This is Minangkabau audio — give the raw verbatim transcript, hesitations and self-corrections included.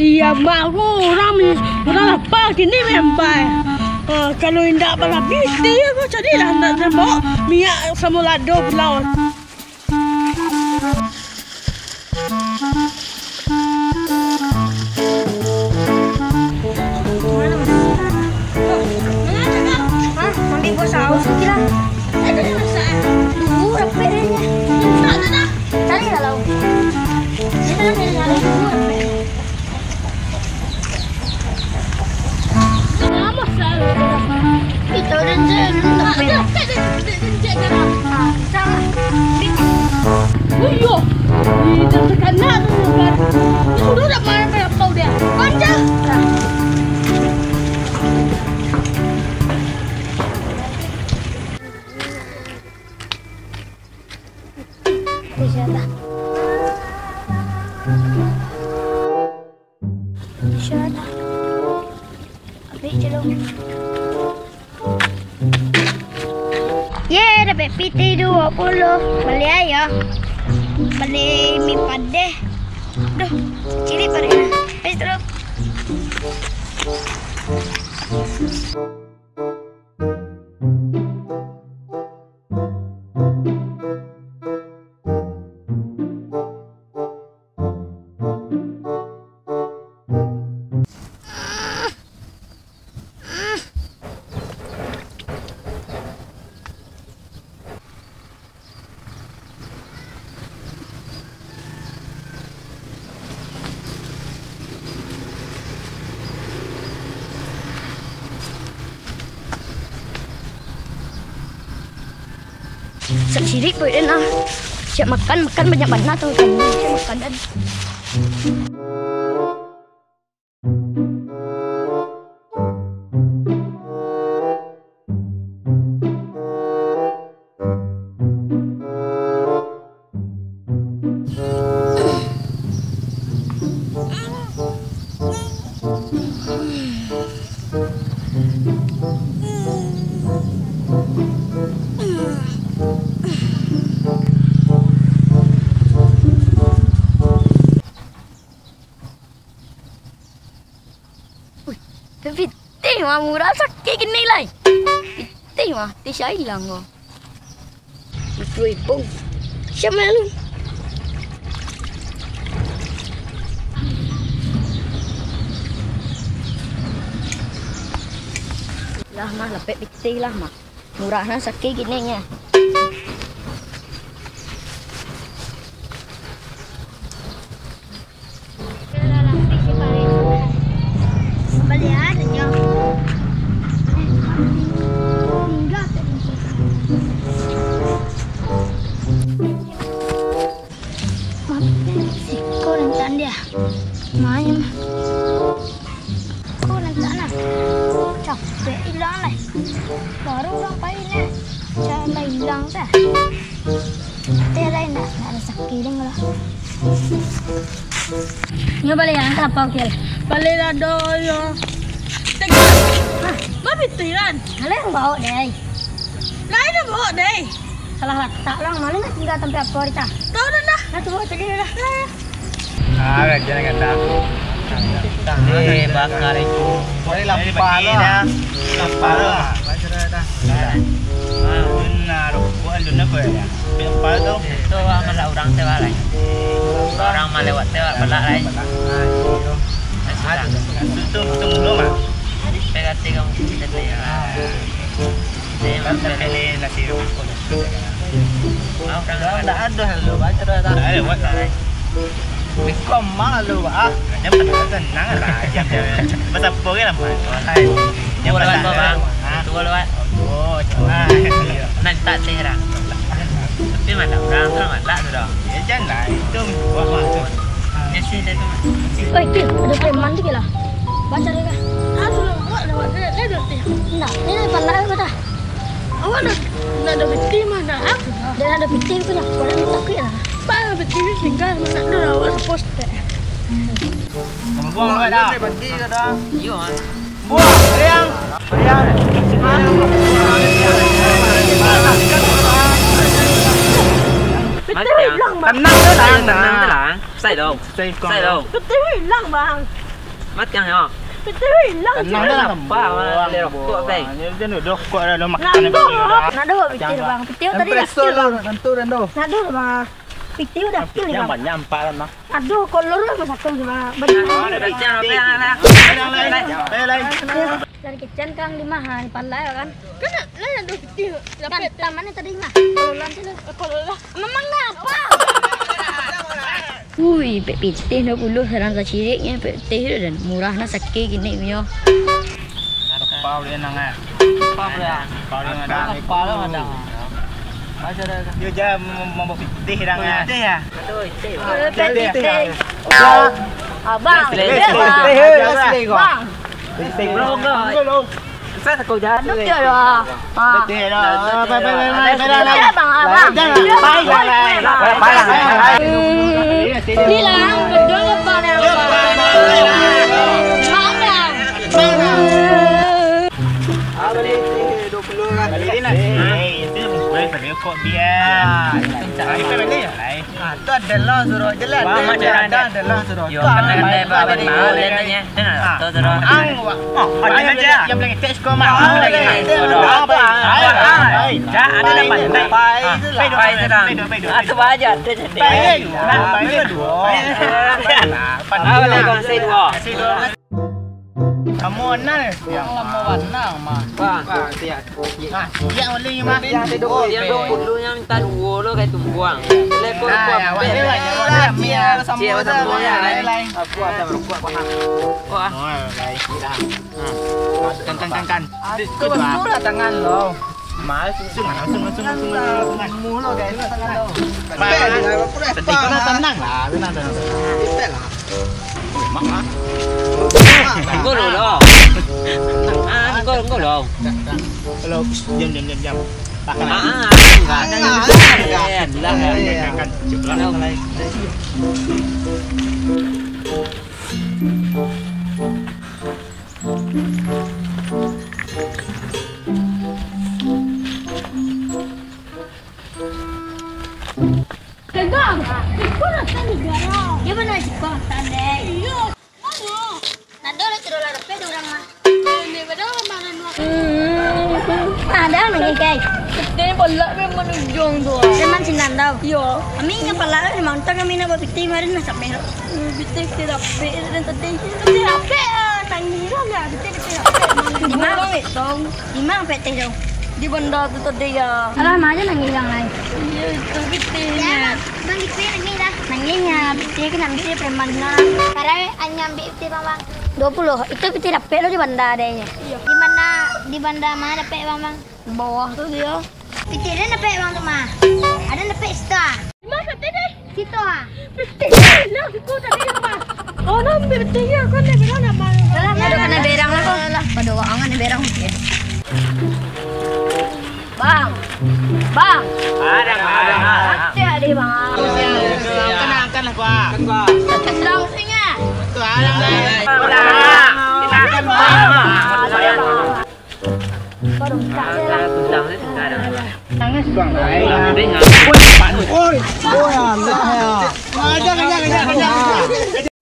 Iya, baru urang mi-, urang lapa kini membai. Ah, kalau indak balabih, ti ko cadilah nak bawa minyak samo lado pulang. Hah? Ambil buah saus, kira. Dulu, rapek dia. Cari lah, lau. Dia kan dari dalam dulu, rapek. Insyaallah. Abih je lo. Ye, dapek pitih duo puluah. Bali ayo. Bali mi padeh. Duh, cilik padeh. Ayo, terus. Sak sirik ko den ah. Siap makan, makan banyak bana tu. Siap makan den. Wih, pitih mah murah, sakik kini lai. Pitih mah, pitih sia ilang ko. Duo ribu. Sia malu. Lah mah, lapek pitih lah mah. Murah nah sakik kini nya. Siko nan candi ah. Main. Ko nan candi ah. Capek ilang lai. Baru urang pai neh. Cari ilang tah. Teh lai nak, nak rasaki deng lah. Nyo bali ah, apa, Kil? Bali lah doh yo. Tengok. Hah? Babi tu, Iran. Alah yang bawa deh. Lain yang bawa deh. Salah latak lah, maling lah tinggal sampai apa hari tah. Tahu dah dah. Nah, coba cari dah. Nah, ya. Ah, gajian kata. Eh, bakar itu. Boleh lapar lah. Lapar lah. Baca dah dah. Ah, benar. Buat lu nak apa ya? Lapar tu. Itu lah malah orang teh balai. Orang malewat teh balak lai. Nah, itu. Itu, itu, itu belum ah. Pegati kamu kita teh. Ndak ado halo baco dah. Ndak ado buat lah. Biko mah lo ah. Ado pernah tenang lah. Pasal apa kan apa? Yang lewat apa bang? Itu lewat. Oh, cuma. Nanti tak terang. Tapi mana orang tu malah tu dah. Ya jangan lah. Itu buat mah tu. Ya sih dah tu. Oi, Pil, ado preman tu lah. Baco deh kah? Aduh, awak lewat dah, dah, dah, dah. Ndak, ni nak pandai kau dah. Awak nak, nak ado pitih mah, nak apa? Dah ado pitih tu lah, paling takut lah. Bang, pitih ni tinggal, mana ada awak seposter. Buang awak dah. Iyo, ah. Buang, Riang. Riang. Pitih hilang, Bang. Tenang tu lah, tenang tu lah. Sai dong. Sai dong. Pitih hilang, Bang. Matiang yo. Pitih hilang. Tenang dah. Apa, Bang? Buang, buang. Dia rokok, Bang. Dia, dia rokok dah, dah makan. Nado, nado pitih, Bang. Pitih tadi dah. Tentu dah, Bang. Pitih udah kill, Bang. Jangan banyak, empat lah, Bang. Aduh, kolor lah masakan, Bang. Dari kecen kang lima hari palai kan. Kan lah ada pitih. Kan taman tadi mah. Kolor lah. Memang lah apa? Ui, pek pitih dua puluh, sadang saciriknyo pek pitih tu dan murah nah sake kini punyo. Apa boleh nang ah? Apa boleh ah? Apa boleh ngadang? Apa boleh ngadang? Baca dah. Yo ja mambawa pitih dang ah. Pitih ah. Aduh, pitih. Pitih. Abang. Pitih. Bang. Pitih. Bro, bro. Saya takut jatuh. Aduh, dia dah. Ah. Betul dah. Pai, pai, pai, pai, pai, pai. Pai, pai, pai. Pai, pai, pai. Ni lah, betul apa ni, apa? Mana? Apa ni? Dua puluh lah. Ini nak. Eh, itu bukan pada kok dia. Ah, itu cak. Ah, itu benda ya? Ah, tu adalah suruh je lah. Wah, macam ada adalah suruh. Yo, tu pandai-pandai apa, apa ni? Lihat tu nya. Tengok, tu suruh. Ang, wah. Oh, ada aja. Yang bilang teks kau mah. Oh, ada lagi. Apa? Ai, ai. Cak, ada dah pandai. Pai, pai, pai, pai, pai, pai. Ah, tu aja, tu jadi. Pai, pai, pai, dua. Pandai. Apa lagi kau kasih dua? Kasih dua. Kamu anal. Yang lama warna mah. Wah, siap. Ah, siap boleh mah. Yang dua puluh yang minta dua lo kayak tumbuang. Lepo. Nah, ya, awak ni lah. Siap sama ya. Lain-lain. Aku asal rokok apa? Wah. Oh, lain. Kan, kan, kan, kan. Aku betul lah tangan lo. Mas, langsung, langsung, langsung, langsung, langsung. Mulu, guys, tangan lo. Mas, sedikit lah, tenang lah, tenang, tenang, tenang. Ipek lah. Mak, ah. Enggak lo, lo. Ah, enggak, enggak lo. Kalau, diam, diam, diam, diam. Tahan. Ah, ah, enggak ada. Enggak, enggak. Eh, bilang ya. Iya. Kan, kan, kan. Cuk, lah. Pegang. Ikut rasa negara. Dia benar ikut rasa dek. Iya. Mana? Nado lah sudah lah dapet dua orang mah. Ini padahal kemarin mah. Hmm. Ada nangis, guys. Kita ni balak memang ujung tu. Memang sinan tau. Iya. Kami ingat balak memang tak kami nak buat piti kemarin nak sampai. Bete kito dapek, dan tadi kito dapek, ah, tangih lah, bete kito dapek. Di ma? Di ma pek teh tu? Di banda tu tadi, ya. Alah, ma aja nangih urang lai. Iya, itu bete. Ya, Bang, bete nangih dah. Nangih nya, bete kan ambil dia preman nah. Sekarang, eh, hanya ambil bete, Bang, Bang. Dua puluh, itu bete dapek lo di banda adanya. Iya. Di mana, di banda ma dapek, Bang, Bang? Bawah tu dia. Pitih den dapek bang tu mah. Aden dapek sita. Di ma pitih den? Situ ah. Pitih lah siku tadi tu mah. Oh, nampak pitih ya, kau nak berang nak malu. Alah, pado kanai berang lah kau. Alah, pado waang kanai berang. Bang. Bang. Ada, ada. Ada deh, Bang. Kenalkan lah gua. Langsung ya. Tuh, ada. Udah. Kita akan. Oi, oi, oi, Allah ya. Kejar, kejar, kejar, kejar.